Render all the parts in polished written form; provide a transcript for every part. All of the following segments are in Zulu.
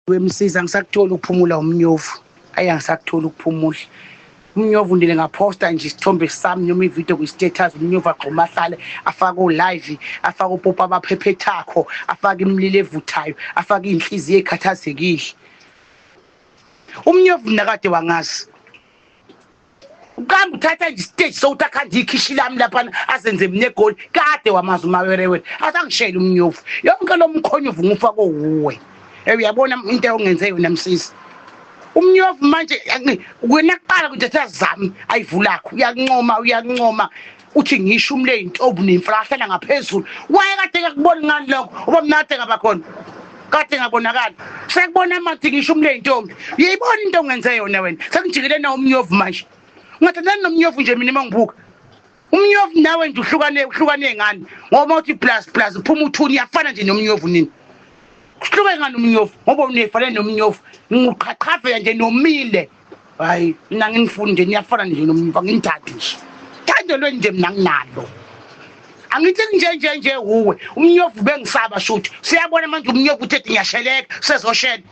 Wemsiza ngisakutholi ukuphumula umnyovu. Ayi, angisakutholi ukuphumula umnyovu. Ndile ngaphosta nje isithombe sami noma ividiyo kwi-status, umnyovu agxuma ahlale, afake o-live, afake upopa abaphephethakho, afake imililo evuthayo, afake iy'nhliziyo ey'khathazekile. Umnyovu nakade wangazi uqamba uthatha nje isiteji sokuthi akhande ikhishi lami laphana, azenze mina egoli. Kade wamazi umawerewere, asangishela umnyovu yonke lo mkhonyovu ngufake owuwe. Uyabona into ongenze yona, Msisi, umnyovu manje wena kuqala kuthi zami ayivulakho, uyakuncoma, uyakuncoma, uthi ngisho umle intombi nemflahlana ngaphezulu. Waye kade ngakubona ngani lokho? Uba mina kade ngaba khona, kade ngabonakala, sekubona manje ngisho umle intombi. Uyayibona into ongenze yona wena? Sekujikele na umnyovu manje, ungathandani nomnyovu nje. Mina uma ngibuka umnyovu nawe nje uhlukane, uhlukane ngani? Ngoba uthi plus plus uphuma uthuni, iyafana nje nomnyovu. Nini kuhluke ngani umnyovu? Ngoba unefane nomnyovu, ngiqhaqhavela nje nomile. Hayi, mina nginifuni nje, niyafana nje nomnyovu, anginithathi nje. Thando lweni nje mina nginalo, angithi nje nje nje uwe umnyovu bengisaba shuthi siyabona manje umnyovu uthe ngiyasheleka, sezoshela.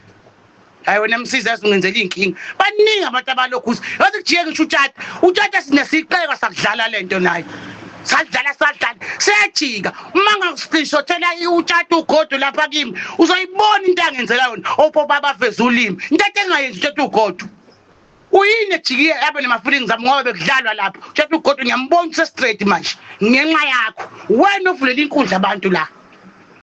Hayi wena Msizi, yazi ungenzela iy'nkinga. Baningi abantu abalokhu yazi kujiye ngisho utshata, utshata sina siqeka sakudlala lento naye, sadlala, sadlala, siyajika. Uma ngakuscreenshothela utshata ugodo lapha kimi, uzoyibona into angenzela yona. Opopa abaveza ulimi, into ade engayenzi utshata ugodo. Uyini ejikiye abe nama-feelings ami ngoba bekudlalwa lapho? Utshata ugodo, ngiyambona use-straight manje ngenxa yakho wena ovulela inkundla abantu la.